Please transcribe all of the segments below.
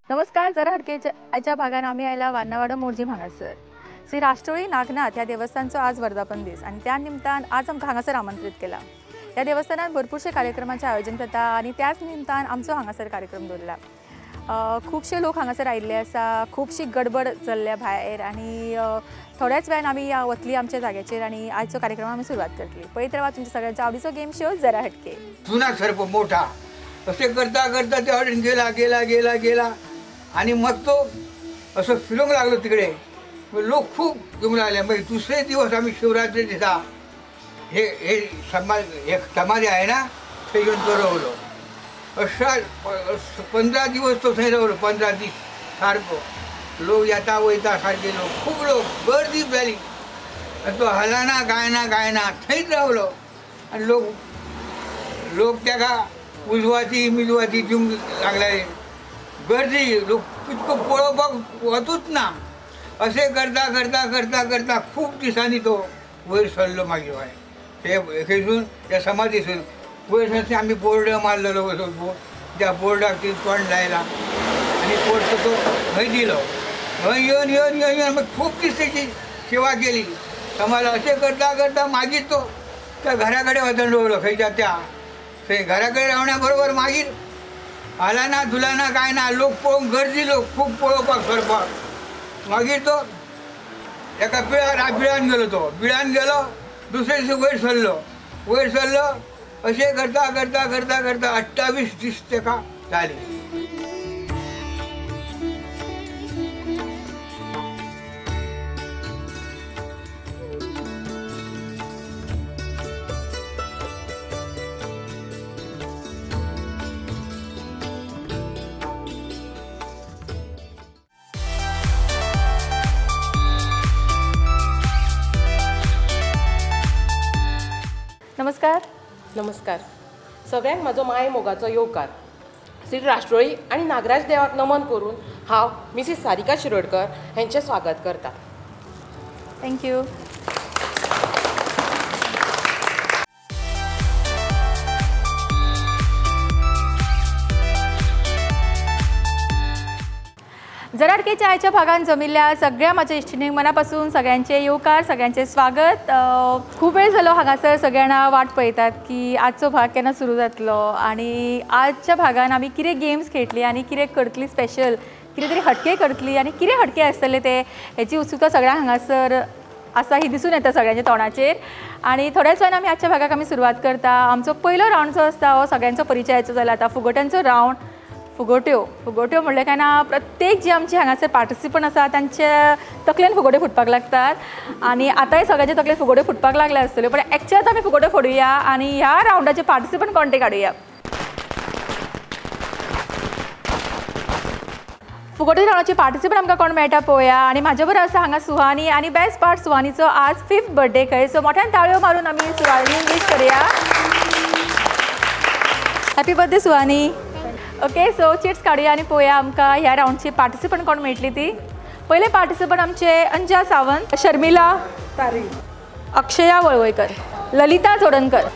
नमस्कार. जरा हटकेच्या आयच्या भागान आमी आयला वान्नावाडो मोरजीम हांगासर श्री राष्ट्रोळी नागनाथ ह्या देवस्थानचो आज वर्धापन दीस आनी त्या निमतान आज आमकां हांगासर आमंत्रीत केला. ह्या देवस्थानात भरपूरशे कार्यक्रमाचें आयोजन जाता आनी त्याच निमतान आमचो हांगासर कार्यक्रम दवरला. खुबशे लोक हांगासर आयिल्ले आसा, खुबशी गडबड चल्ल्या भायर आनी थोड्याच वेळान आमी वतली आमच्या जाग्याचेर आनी आयचो कार्यक्रम आमी सुरवात करतली. पळयत रावा तुमच्या सगळ्यांचो आवडीचो गेम शो जरा हटके. जुना सर्प मोठा असे करता करता ते हॉटेल गेला गेला गेला गेला आणि मग तो असं फिरूंक लागलो तिकडे. लोक खूप घेऊन लागले. मग दुसरे दिवस आम्ही शिवरात्री दिसा हे हे समाज हे समाधी आहे ना ते घेऊन तो रवलो. अशा 15 दिवस तो थंय रवलो. 15 दीस सारको लोक येता वयता सारके लोक खूब लोक गर्दी जाली. आनी तो हलाना गायना गायना थंयच रावलो आनी लोक लोक ताका उजवाती मिजवाती दिवंक लागले. गर्दी लोक इतको पळोवपाक वतूच ना. अशें करता करता करता करता खूब दिसांनी तो वयर सरलो. मागीर हय ते थंयसून त्या समाधीसून वयर सरते आमी बोर्ड मारलेलो असो त्या बोर्डाक ती तोंड लायला आनी बोर्ड तो थंय दिलो. थंय येवन येवन येवन येवन मागीर खूब दीस तेची सेवा केली समाज. अशें करता करता मागीर तो त्या घरा कडेन वचून दवरलो. खंयच्या त्या थंय घरा कडेन रावण्या बरोबर मागीर हालाना धुलाना काय ना लोक पळोवंक गर्दी लोक खूब पळोवपाक सरपाक. मागीर तो एका बिळान गेलो. तो बिळान गेलो दुसरे दीस वयर सरलो. वयर सरलो अशें करता करता करता करता 28 दीस ताका जाले. नमस्कार. नमस्कार सगळ्यांक म्हजो माय मोगाचो येवकार. श्री राष्ट्रोळी आनी नागराज देवाक नमन करून हांव मिसीस सारिका शिरोडकर हेंचें स्वागत करता. Thank you. जरा हटकेच्या आयच्या भागान जमिल्ल्या सगळ्या म्हाज्या इश्टिणींक मनापासून सगळ्यांचे येवकार, सगळ्यांचे स्वागत. खूब वेळ जालो हांगासर सगळ्यांना वाट पळयतात की आजचो भाग केन्ना सुरू जातलो आनी आजच्या भागान आमी कितें गेम्स खेळटली आनी कितें करतली स्पेशल, कितें तरी हटके करतली आनी कितें हटके आसतले ते हेची उत्सुकता सगळ्यांक हांगासर आसा ही दिसून येता सगळ्यांच्या तोंडाचेर. आनी थोड्याच वेळान आमी आजच्या भागाक आमी सुरवात करता. आमचो पयलो रावंड जो आसता हो सगळ्यांचो परिचयाचो जाला. आतां फुगोट्यांचो रावंड. फुगोट्यो फुगोट्यो म्हणलें काय ना प्रत्येक जी आमची हांगासर पार्टिसिपंट आसा तांच्या तकलेन फुगोट्यो फुटपाक लागतात आनी आतांय सगळ्यांच्या तकलेन फुगोट्यो फुटपाक लागल्या आसतल्यो. पण एक्चुअली आमी फुगोट्यो फोडुया आनी ह्या रावंडाचे पार्टिसिपंट कोण ते काडुया. फुगोट्यो रावंडाचे पार्टिसिपंट आमकां कोण मेळटा पळोवया. आनी म्हाजे बरोबर आसा हांगा सुहानी आनी बेस्ट पार्ट सुहानीचो आज 5th birthday खंय. सो मोठ्यान ताळयो मारून आमी सुहानी वीश करुया. Happy birthday Suhani. Okay, so chits काडुया आनी पळोवया आमकां ह्या रावंडची पार्टिसिपंट कोण मेळटली ती. पयले पार्टिसिपंट आमचे अंजा सावंत, शर्मिला तारी, अक्षया वळवयकर, ललिता चोडणकर.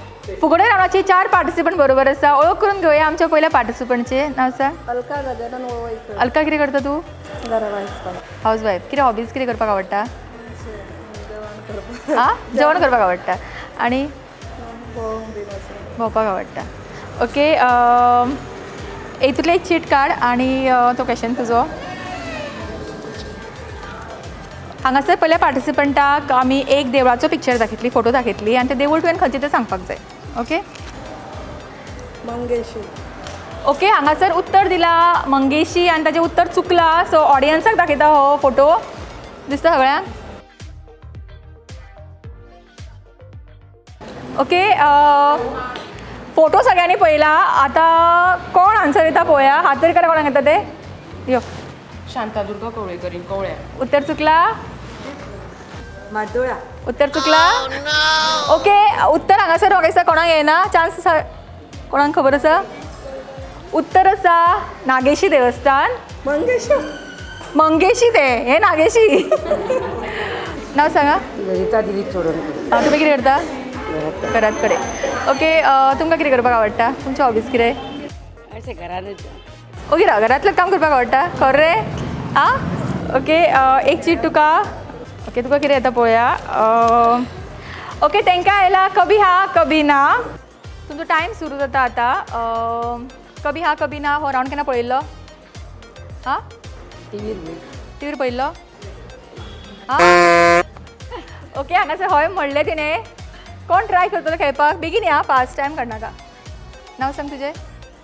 फुगडे रावंडाचे 4 पार्टिसिपंट बरोबर आसा. ओळख करून घेवया आमच्या पयल्या पार्टिसिपंटचे. नांव आसा अलका गजानन वळवयकर. अलका, कितें करता तूं? House wife. कितें हॉबीज कितें करपाक आवडटा? आं, जेवण करपाक आवडटा आनी भोंवपाक आवडटा. ओके, हेतूंतलें एक चीट काड आनी तो क्वेश्चन तुजो. हांगासर पयल्या पार्टिसिपंटाक आमी एक देवळाचो पिक्चर दाखयतली, फोटो दाखयतली आनी तें देवूळ तुवें खंयचें तें सांगपाक जाय. ओके, मंगेशी. ओके, हांगासर उत्तर दिला मंगेशी आनी ताजें उत्तर चुकलां. सो ऑडियन्साक दाखयता हो फोटो दिसता सगळ्यांक. ओके, फोटो सगळ्यांनी पळयला. आतां कोण आन्सर दिता पळोवया. हात तरी करा कोणाक येता ते. यो, शांतादुर्गा कवळेकरीन कवळ्या. उत्तर चुकला. माड्डोळा. उत्तर चुकला. ओके, उत्तर हांगासर म्हाका दिसता कोणाक येना. चान्स आसा कोणाक खबर आसा? उत्तर आसा नागेशी देवस्थान. मंगेशी. मंगेशी ते हे नागेशी. नांव सांगा. ललिता दिलीप चोडणकर. तुमी कितें करता? घरात कडेन. ओके, तुमकां कितें करपाक आवडटा? तुमचे हॉबीज कितें? अशें घरानूच. ओके राव, घरांतलें काम करपाक आवडटा खरें? आं ओके, एक चीट तुका. ओके तुका कितें येता पळोवया. ओके तांकां आयला कभी हा कभी ना. तुमचो टायम सुरू जाता आतां. कभी हा कभी ना हो रावंड केन्ना पळयल्लो? आं टिवीर पळयल्लो? आं ओके, हांगासर हय म्हणलें तिणें. कोण ट्राय करतलो खेळपाक? बेगीन या, फास्ट टायम काडनाका. नांव सांग तुजें.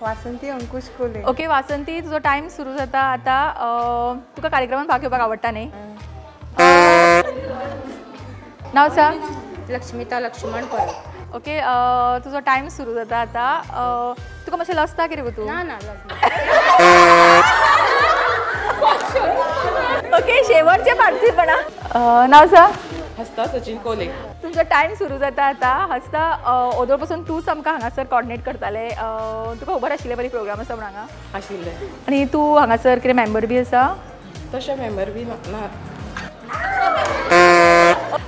वासंती अंकुश कोले. ओके वासंती, तुजो टायम सुरू जाता आतां. तुका कार्यक्रमान भाग घेवपाक आवडटा न्ही? नांव सांग. लक्ष्मिता लक्ष्मण परब. ओके, तुजो टायम सुरू जाता आतां. तुका मातशें लजता कितें गो तूं? ना ना. ओके शेवटचे पार्टिसिपंट. नांव सांग. हस्ता सचिन कोले. तुमचो टायम सुरू जाता आतां. हस्ता, ओदोळ पासून तूंच आमकां हांगासर कॉर्डिनेट करतालें. तुका खबर आशिल्लें बरी प्रोग्राम आसा म्हणून हांगा? आशिल्लें. आनी तूं हांगासर कितें मेंबर बी आसा? तशें मेंबर बी ना.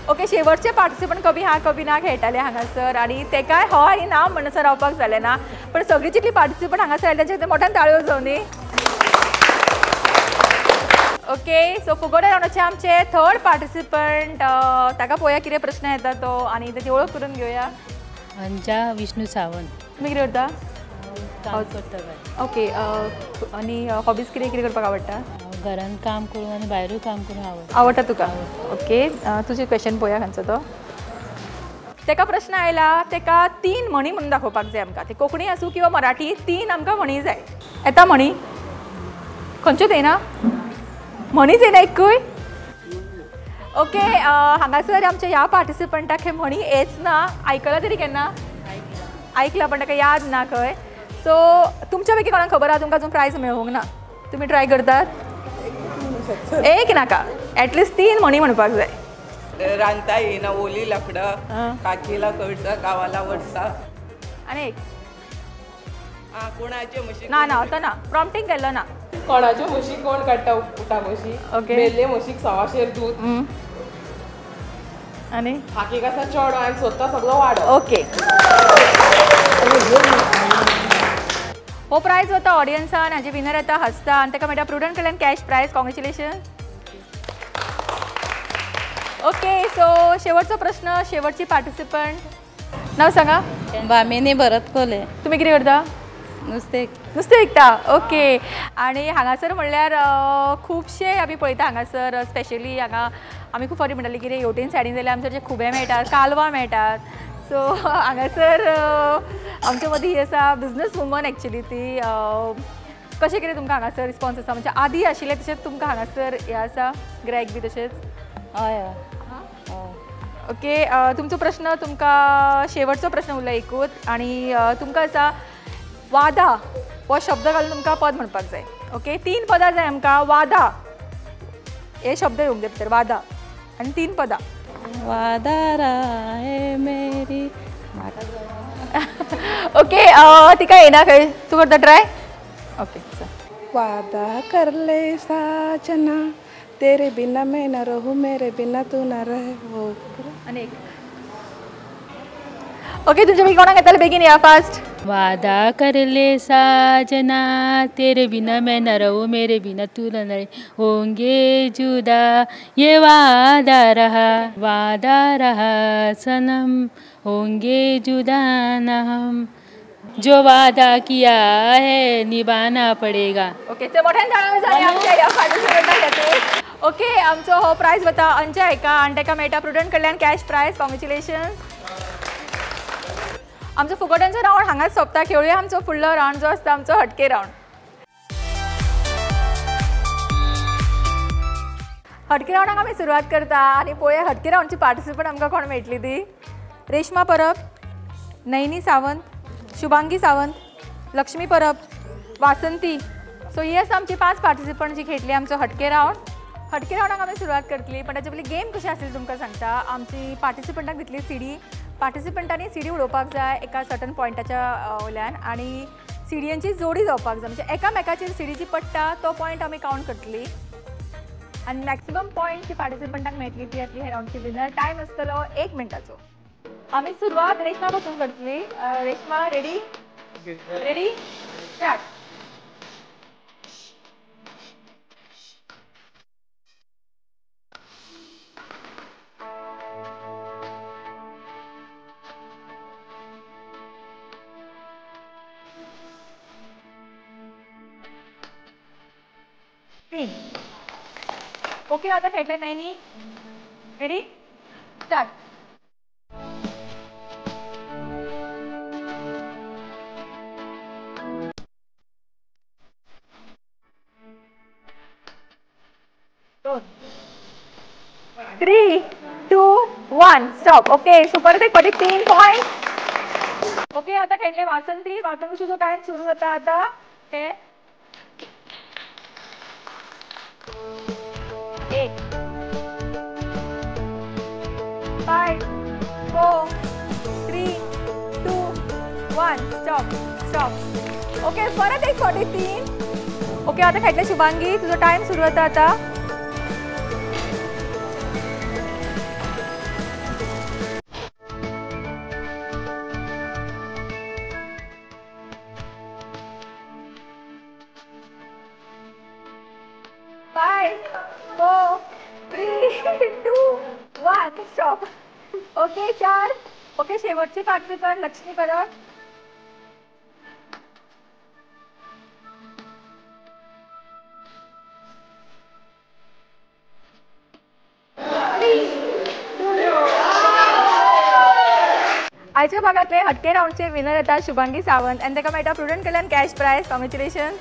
ओके शेवटचे पार्टिसिपंट कभी हा कभी ना खेळटाले हांगासर आनी तेकाय हो आनी ना म्हणसर रावपाक जालें ना, पण सगळीं जितली पार्टिसिपंट हांगासर आयले तांचे मोठ्यान ताळयो जावं न्ही. ओके सो फुगोड्या रावंडाचे आमचे थर्ड पार्टिसिपंट, ताका पळोवया कितें प्रश्न येता तो आनी ताची वळख करून घेवया. अंजा विष्णू सावंत. तुमी कितें करता? काम करता. ओके, आनी हॉबीज कितें कितें करपाक आवडटा? घरान काम करूं आनी भायरूय काम करूं आवडटा. आवडटा तुका? ओके, तुजें क्वेश्चन पळोवया खंयचो तो. ताका प्रश्न आयला, ताका 3 म्हणी म्हणून दाखोवपाक जाय आमकां. ते कोंकणी आसूं किंवा मराठी, 3 आमकां म्हणी जाय. येता म्हणी? खंयच्योच येना? म्हणीच येना एकूय? ओके, हांगासर आमच्या ह्या पार्टिसिपंटाक हे म्हणी येच ना. आयकलां तरी केन्ना? आयकलां पण ताका याद ना खंय. सो तुमच्या पैकी कोणाक खबर आहा? तुमकां अजून प्रायज मेळूंक ना. तुमी ट्राय करतात? एक नाका, एटलिस्ट 3 म्हणी म्हणपाक जाय. रांदता येईना ओली लाकडां, काकीला कडसा गावाला वडसा. आनी एक कोणाचे म्हशी? ना ना आतां ना, प्रॉम्प्टींग केल्लो ना. कोणाच्यो म्हशी कोण काडटा उठा म्हशी? मेल्ले म्हशीक 125 दूद. आनी हाकीक आसा चेडो आनी सोदता सगळो वाडो. ओके, हो प्रायज वता ऑडियन्सान. हाजे विनर येता हसता आनी ताका मेळटा प्रुडंट कडल्यान cash prize. Congratulation. Okay so शेवटचो प्रश्न, शेवटची पार्टिसिपंट. नांव सांगा. भामिनी भरत कोले. तुमी कितें करता? नुस्तें. नुस्तें विकता. ओके, आनी हांगासर म्हणल्यार खुबशे आमी पळयता हांगासर, स्पेशली हांगा आमी खूब फावटी म्हणटाली कितें हेवटेन सायडीन जाल्यार आमचे जे खुबे मेळटात, कालवां मेळटात. सो हांगासर आमच्या मदीं ही आसा बिजनस वुमन एक्चुली. ती कशें कितें तुमकां हांगासर रिस्पॉन्स आसा? म्हणजे आदी आशिल्लें तशेंच तुमकां हांगासर हें आसा ग्रॅक बी तशेंच? हय हय. ओके, तुमचो प्रश्न तुमकां शेवटचो प्रश्न उरला एकूच आनी तुमकां आसा वादा हो शब्द घालून तुमकां पद म्हणपाक जाय. ओके, 3 पदां जाय आमकां. वादा हे शब्द येवंक जाय भितर, वादा आनी 3 पदां. वादा राय मेरी. ओके, तिका येना खंय? तूं करता ट्राय? ओके चल. वादा कर ले साजना, तेरे बिना मैं न रहूं, मेरे बिना तू न रहे. वो आनी एक. ओके, तुमच्या पैकी कोणाक येताले? बेगीन या फास्ट. वादा कर ले साजना, तेरे बिना मैं न रहूं, मेरे बिना तू न रहे, होंगे जुदा ये वादा रहा, वादा रहा सनम, होंगे जुदा न हम, जो वादा किया है निभाना पड़ेगा. ओके, ते मोठ्यान ताळयो जाय आमच्या ह्या पार्टिसिपंटा खातीर. ओके, आमचो हो प्रायज वता अंजा हेका आनी ताका मेळटा प्रुडंट कडल्यान कॅश प्रायज. कॉंग्रेच्युलेशन. आमचो फुगोट्यांचो रावंड हांगाच सोंपता. खेळुया आमचो फुडलो रावंड जो आसता आमचो हटके रावंड. हटके रावंडाक आमी सुरवात करता आनी पळोवया हटके रावंडची पार्टिसिपंट आमकां कोण मेळटली ती. रेश्मा परब, नयनी सावंत, शुभांगी सावंत, लक्ष्मी परब, वासंती. सो ही आसा आमची 5 पार्टिसिपंट जी खेळटली आमचो हटके रावंड. हटके रावंडाक आमी सुरवात करतली, पण ताचे पयलीं गेम कशी आसली तुमकां सांगता. आमची पार्टिसिपंटाक दितली सीडी. पार्टिसिपंटांनी सीडी उडोवपाक जाय एका सर्टन पॉयंटाच्या वयल्यान आनी सिडयांची जोडी जावपाक जाय, म्हणजे एकामेकाचेर सीडी जी पडटा तो पॉयंट आमी कावंट करतली आनी मॅक्सिमम पॉयंट जी पार्टिसिपंटाक मेळटली ती जातली ह्या रावंडची विनर. टायम आसतलो 1 मिनटाचो. आमी सुरवात रेश्मा पासून करतली. Reshma ready? Ready start. 3. Okay आता खेळटले Naini. Ready start. 2 3 2 1 stop. Okay so परत एक फावटी 3 पॉयंट. ओके आता खेळले वासंती. वासंती तुझो टायम सुरू जाता आता. हे 1 5 4 3 2 1 स्टॉप स्टॉप. ओके परत एक फावटी 3. ओके आता खेळले शुभांगी. तुझो टायम सुरू जाता आता. 5 4 3 2 1 स्टॉप. ओके 4. ओके शेवटची पार्टिसिपंट लक्ष्मी परब. आयच्या भागातले हटके राऊंडचे विनर येतात शुभांगी सावंत आनी ताका मेळटा प्रुडंट कडल्यान कॅश प्रायज. कॉंग्रेच्युलेशन.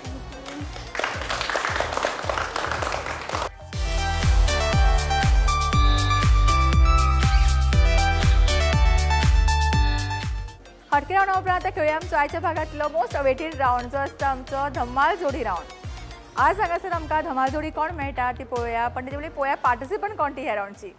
हटके राऊंडा उपरांत आतां खेळया आमचो आयच्या भागांतलो मोस्ट अवेटेड राऊंड जो आसता आमचो धमाल जोडी राऊंड. आज हांगासर आमकां धमाल जोडी कोण मेळटा ती पळोवया, पण तेजे पयलीं पळोवया पार्टिसिपंट कोण ती ह्या राऊंडची.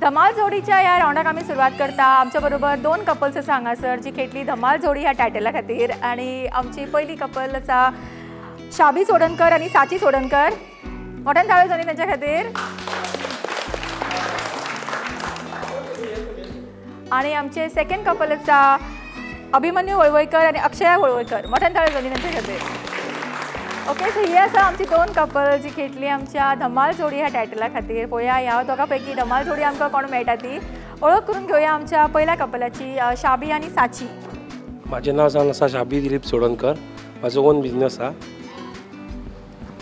धमाल जोडीच्या ह्या राऊंडाक आमी सुरवात करता. आमच्या बरोबर 2 कपल्स आसा हांगासर जी खेळटली धमाल जोडी ह्या टायटला खातीर. आनी आमची पयली कपल आसा शाबी चोडणकर आनी साची चोडणकर. मोठ्यान ताळयो जावनी तेंच्या खातीर. आनी आमचे सेकंड कपल आसा अभिमन्यू वळवयकर आनी अक्षया वळवयकर. मोठ्यान ताळयो जावनी तेंच्या खातीर. ओके सो ही आसा आमची 2 कपल जी खेळटली आमच्या धमाल जोडी ह्या टायटला खातीर. पळोवया ह्या दोगां पैकी धमाल जोडी आमकां कोण मेळटा ती. वळख करून घेवया आमच्या पयल्या कपलाची, शाबी आनी साची. म्हाजें नांव जावन आसा शाबी दिलीप चोडणकर. म्हाजो ओन बिजनस आसा.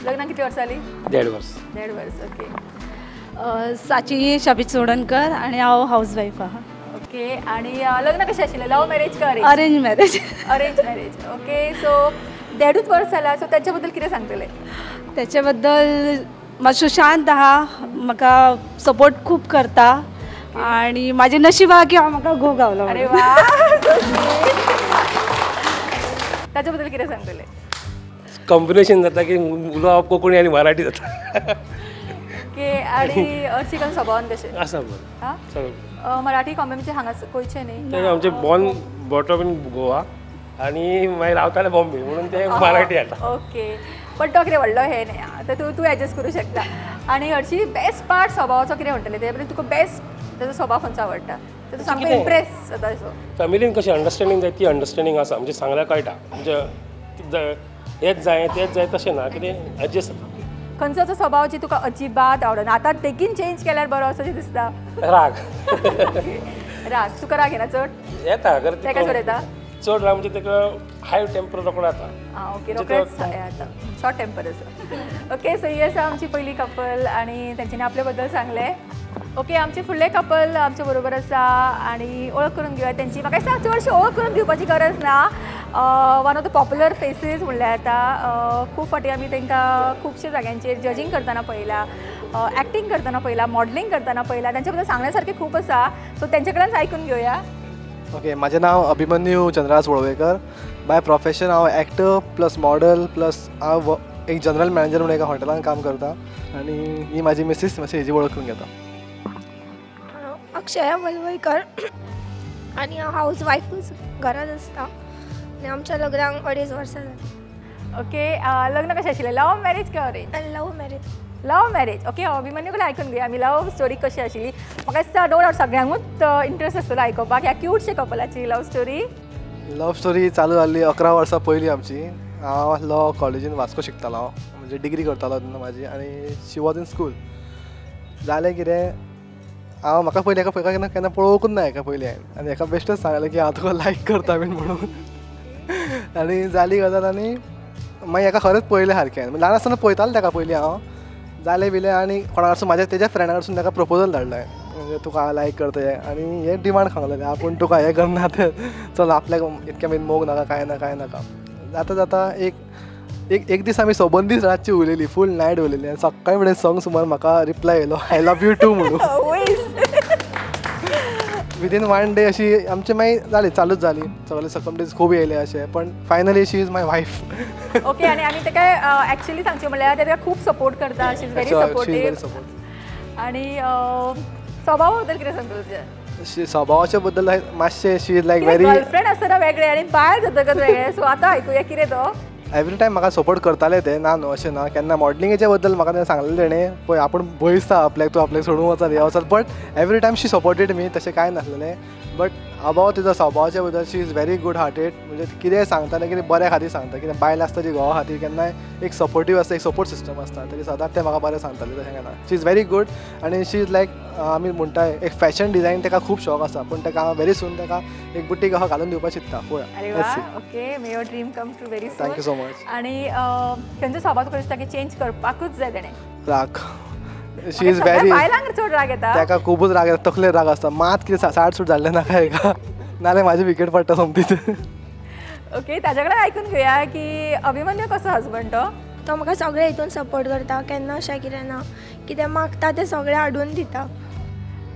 लग्नाक कितली वर्सां जालीं? 1.5 वर्स. 1.5 वर्स. ओके साची शाबी चोडणकर आनी हांव हावज वायफ आहा. ओके आनी लग्न कशें आशिल्लें? लव मॅरेज का arrange? Arrange marriage. Arrange marriage. Okay so 1.5 वर्स जाला. सो ताच्या बद्दल कितें सांगतलें? त्याच्या बद्दल मातसो शांत आहा, म्हाका सपोर्ट खूब करता आनी म्हाजें नशीब आहा की हांव म्हाका घोव गावलो. अरे वा, ताच्या बद्दल कितें सांगतलें? कॉम्बिनेशन जाता की उलोवप कोंकणी आनी मराठी जाता. ओके आनी हरशीं करून स्वभावान कशें आसा? बरें. मराठी कॉम्बिनेशन हांगा गोंयचें न्ही? आमचें बॉर्न बॉटम इन गोवा आनी मागीर रावताले बॉम्बे, म्हणून ते मराठी येता. ओके पण तो कितें व्हडलो हें न्ही, आतां तूं तूं एडजस्ट करूं शकता. आनी हरशीं बेस्ट पार्ट स्वभावाचो कितें म्हणटलें ते तुका बेस्ट ताजो स्वभाव खंयचो आवडटा? तूं सामको इम्प्रेस जाता असो? फॅमिलीन कशें अंडरस्टँडींग जाय ती अंडरस्टँडींग आसा. म्हणजे सांगल्यार कळटा, म्हणजे हेच जाय तेच जाय तशें ना, कितें एडजस्ट जाता. खंयचो असो स्वभाव जी तुका अजिबात आवडना, आतां बेगीन चेंज केल्यार बरो असो दिसता? राग. राग तुका राग येना चड? येता. तेका चड येता? चड राग म्हणजे तेका हाय टेम्पर रोकडो जाता. आं ओके रोकडेच येता, शॉर्ट टेम्पर आसा. ओके सो ही आसा आमची पयली कपल आनी तेंच्यांनी आपले बद्दल सांगलें. ओके आमचे फुडले कपल आमचे बरोबर आसा आनी वळख करून घेवया तेंची. म्हाका दिसता चडशी वळख करून घेवपाची गरज ना. One of the popular faces म्हणल्यार जाता. खूब फावटी आमी तांकां खुबशे जाग्यांचेर जजींग करतना पळयला, एक्टींग करतना पळयला, मॉडलिंग करतना पळयला. तांचे बद्दल सांगण्या सारकें खूब आसा. सो तेंचे कडल्यान आयकून घेवया. ओके म्हाजें नांव अभिमन्यू चंद्रहास वळवयकर. बाय प्रोफेशन हांव एक्टर प्लस मॉडल प्लस हांव एक जनरल मॅनेजर म्हणून एका हॉटेलान काम करता. आनी ही म्हाजी मिसीस, मातशी हेजी वळख करून घेता. अक्षया वळवयकर आनी हांव हावज वायफूच घरांत आसता आनी आमच्या लग्नाक 2.5 वर्सां जालीं. ओके लग्न कशें आशिल्लें? लव मॅरेज काय arrange? Love marriage. Love marriage. Okay Abhimanyu कडेन आयकून घेवया आमी लव स्टोरी कशी आशिल्ली. म्हाका दिसता नो डावट सगळ्यांकूच इंट्रस्ट आसतलो आयकुपाक ह्या क्यूटशे कपलाची लव स्टोरी. लव स्टोरी चालू जाल्ली 11 वर्सां पयलीं आमची. हांव लॉ कॉलेजीन वास्को शिकतालो, म्हणजे डिग्री करतालो तेन्ना म्हाजी, आनी शी वॉज इन स्कूल. जालें कितें, हांव म्हाका पयलीं एका केन्ना केन्ना पळोवंकूच ना एका पयलीं हांवें, आनी एका बेश्टेच सांगलें की हांव तुका लायक करता बीन म्हणून. आनी जाली गजाल आनी मागीर हेका खरेंच पळयलें सारकें. ल्हान आसतना पळयतालें ताका पयलीं हांव, जालें बिलें आनी कोणा कडसून म्हाज्या तेज्या फ्रेंडा कडसून ताका प्रपोजल धाडलें, म्हणजे तुका लायक करता हें आनी हें डिमांड खावंक लागलें, आपूण तुका हें करना तें, चल आपल्याक इतकें बीन मोग नाका कांय ना कांय नाका. जाता जाता एक एक एक दीस आमी सबंद दीस रातची उलयली, फूल नायट उलयली आनी सकाळी फुडें संक सुमार म्हाका रिप्लाय येयलो I love you two म्हणून. विदीन 1 डे अशी आमची मागीर जाली, चालूच जाली, सगळे सकमटीज खूब येयले अशें, पण finally she is my wife. Okay, आनी आनी ताका एक्चुअली सांगचें म्हणल्यार ताका खूब सपोर्ट करता, she is very supportive. आनी स्वभावा बद्दल कितें सांगतलो तुज्या? स्वभावाच्या बद्दल मातशें she is like very girlfriend आसतना वेगळें आनी बायल जातकच वेगळें, सो आतां आयकुया कितें तो. एवरी टायम म्हाका सपोर्ट करताले ते, ना न्हू अशें ना, केन्ना मॉडलिंगेच्या बद्दल म्हाका तें सांगलें तेणें, पळय आपूण भंय आपल्याक, तूं आपल्याक सोडून वचत हें वचत, but every time she supported me, तशें कांय नासलेलें. बट अबावट तिजो स्वभावाच्या बद्दल she is very good hearted, म्हणजे कितेंय सांगता न्ही कितें बऱ्या खातीर सांगता, कितें बायल आसता जी घोवा खातीर केन्नाय एक सपोर्टीव आसता, एक सपोर्ट सिस्टम आसता, तरी सदांच तें म्हाका बरें सांगतालें, तशें काय ना. शी is very good आनी शी is लायक आमी म्हणटा एक फॅशन डिझायन ताका खूब शॉक आसा, पूण ताका हांव व्हेरी सून ताका एक बुटीक अहो घालून दिवपाक चिंत्ता. पळोवया. Okay, may your dream come true very soon. Thank you so much. आनी खंयचो स्वभाव तुका दिसता की चेंज करपाकूच जाय तेणें? राग. शी is very, बायलांक चड राग येता ताका, खुबूच राग येता, तकलेर राग आसता, मात कितें साठ सूट जाल्लें नाका हेका, नाल्यार म्हाजी विकेट पडटा सोमतीच. ओके, ताच्या कडेन आयकून घेवया की अभिमन्यू कसो हजबंड तो? तो म्हाका सगळे हितून सपोर्ट करता, केन्ना अशें कितें ना, कितें मागता तें सगळें हाडून दिता.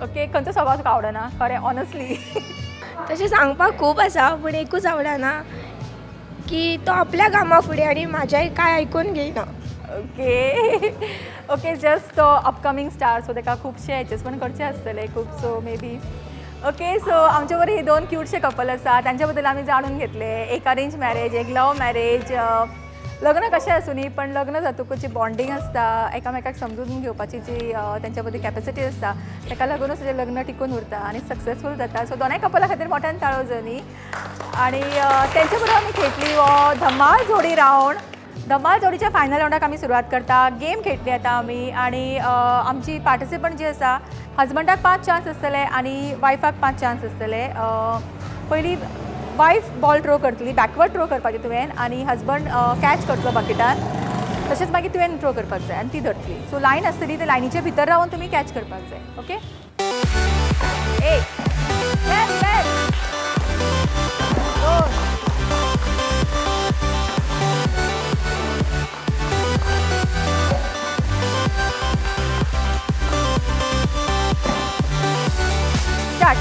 ओके, खंयचो स्वभाव तुका आवडना खरें ऑनस्टली? तशें सांगपाक खूब आसा, पूण एकूच आवडना की तो आपल्या कामा फुडें आनी म्हाजें कांय आयकून घेयना. ओके ओके, जस्ट तो अपकमींग स्टार, सो ताका खुबशे एडजस्टमेंट करचे आसतले खूब, so may be. Okay, so आमचे बरोबर हे दोन क्यूटशे कपल आसा, तांच्या बद्दल आमी जाणून घेतले, एक अरेंज मॅरेज, एक लव मॅरेज. लग्न कशें आसूं न्ही, पण लग्न जातकूच जी बॉन्डींग आसता, एकामेकाक समजून घेवपाची जी तेंच्या मदीं कॅपेसिटी आसता, ताका लागूनच तेजें लग्न टिकून उरता आनी सक्सेसफूल जाता. सो दोनाय कपला खातीर मोठ्यान ताळो जावं न्ही. आनी तेंचे बरोबर आमी खेळटली हो धमाल जोडी रावंड. धमाल जोडीच्या फायनल रावंडाक आमी सुरवात करता. गेम खेळटली आतां आमी आनी आमची पार्टिसिपंट जी आसा, हजबंडाक 5 चान्स आसतले आनी वायफाक 5 चान्स आसतले. पयलीं वायफ बॉल थ्रो करतली, बॅकवर्ड थ्रो करपाची तुवें, आनी हजबंड कॅच करतलो बकेटान, तशेंच मागीर तुवें थ्रो करपाक जाय आनी ती धरतली. सो लायन आसतली, ते लायनीच्या भितर रावन तुमी कॅच करपाक जाय. Okay, 1 2 start.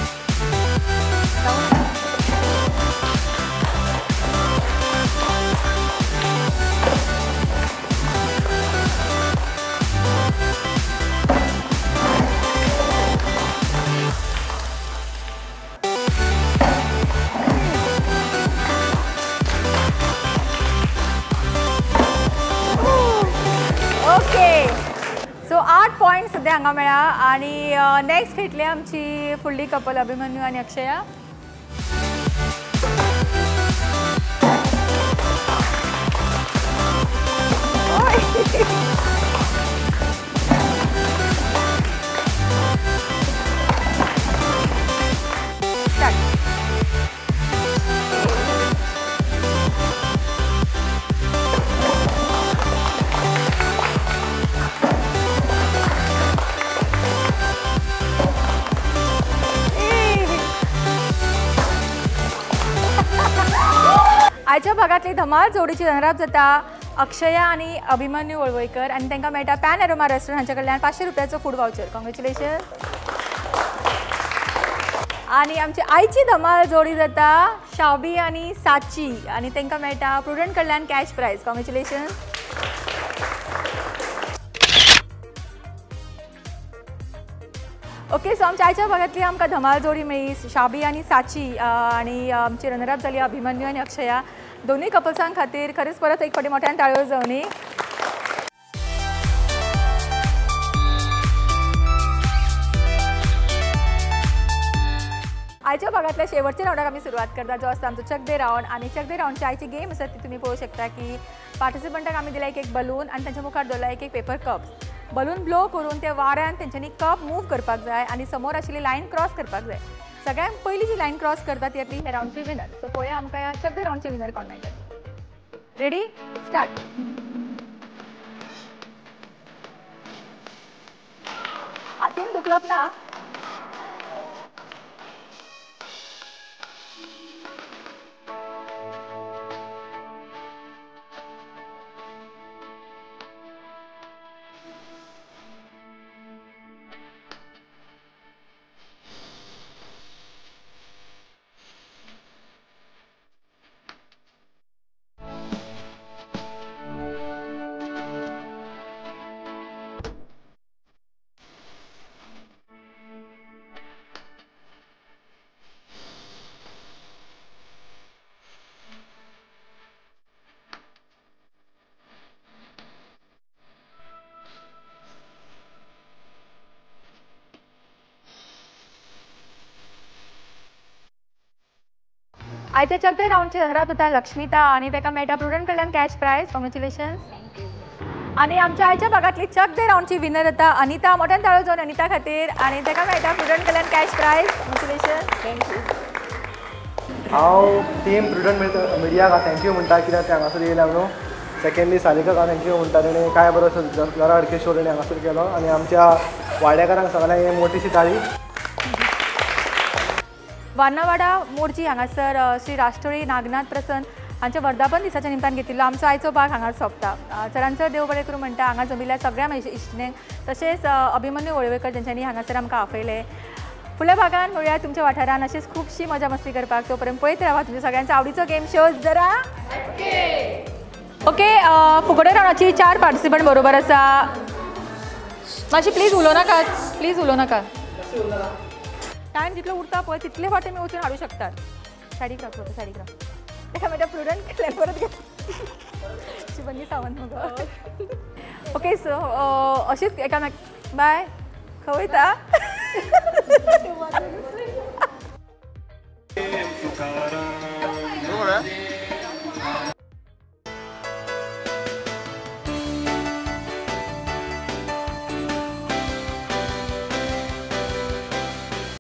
पॉयंट सद्या हांगा मेळ्ळा आनी नेक्स्ट खेळटली आमची फुडली कपल अभिमन्यू आनी अक्षया. आयच्या भागांतली धमाल जोडीची रनरअप जाता अक्षया आनी अभिमन्यू वळवयकर आनी तांकां मेळटा पॅन एरोमा रेस्टॉरंट हांच्या कडल्यान 500 रुपयाचो फूड वावचर. कॉंग्रेच्युलेशन. आनी आमची आयची धमाल जोडी जाता शाबी आनी साची आनी तांकां मेळटा प्रुडंट कडल्यान cash prize. Congratulation. Okay, so आमच्या आयच्या भागांतली आमकां धमाल जोडी मेळ्ळी शाबी आनी साची आनी आमची रनरअप जाली अभिमन्यू आनी अक्षया. दोनूय कपल्सां खातीर खरेंच परत एक फावटी मोठ्यान ताळयो जावनी. आयच्या भागांतल्या शेवटच्या रावंडाक आमी सुरवात करता, जो आसता आमचो चक दे रावंड. आनी चक दे रावंडची आयची गेम आसा ती तुमी पळोवंक शकता की पार्टिसिपंटाक आमी दिला एक एक बलून आनी तांच्या मुखार दवरला एक एक पेपर कप्स. बलून ब्लो करून त्या वाऱ्यान तेंच्यांनी कप मूव करपाक जाय आनी समोर आशिल्ली लायन क्रॉस करपाक जाय. सगळ्यांत पयली जी लायन क्रॉस करता ती येतली ह्या रावंडची विनर. सो पळोवया आमकां ह्या सगळे रावंडचे विनर कोण मेळटा. Ready start. हातीन दुखलप ना. आयच्या चकदे रावंडचे घरात होता लक्ष्मीता आणि ताका मेळटा प्रुडंट कडल्यान कॅश प्रायज. कॉंग्रेच्युलेशन्स. आणि आमच्या आयच्या भागांतली चकदे रावंडची विनर जाता अनिता. मोठ्यान ताळो जावन अनिता खातीर आणि ताका मेळटा प्रुडंट कडल्यान cash prize. Congratulations. Thank you. हांव टीम प्रुडंट मिडियाक thank you म्हणटा कित्याक ते हांगासर येयल्या म्हणून. सेकंडली सारिकाक thank you म्हणटा, तेणें काय बरो जरा हटके शो तेणें हांगासर केलो आनी आमच्या वाड्याकारांक सगळ्यांक ही मोठीशी ताळी. वान्नावाडा मोर्जी हांगासर श्री राष्ट्रोळी नागनाथ प्रसन्न हांच्या वर्धापन दिसाच्या निमतान घेतिल्लो आमचो आयचो भाग हांगा सोंपता. चडांत चड देव बरें करूं म्हणटा हांगा जमिल्ल्या सगळ्या इश्टिणींक, तशेंच अभिमन्यू वळवयकर जेंच्यांनी हांगासर आमकां आपयलें. फुडल्या भागान मेळुया तुमच्या वाठारान अशीच खुबशी मजा मस्ती करपाक. तो पर्यंत पळयत रावा तुमच्या सगळ्यांचो आवडीचो गेम शो जरा. ओके, फुगडे रावंडाची 4 पार्टिसिपंट बरोबर आसा. मातशी प्लीज उलोव नाकात, प्लीज उलोव नाकात. टायम जितलो उरता पळय तितले फावटी तुमी वचून हाडूं शकतात. साडीक राव, साडीक राव. ताका मेळटा प्रुडंट केल्यार परत घे. शिवंगी सावंत मुगो. ओके, सो अशीच एकामेक बाय खंय वयता.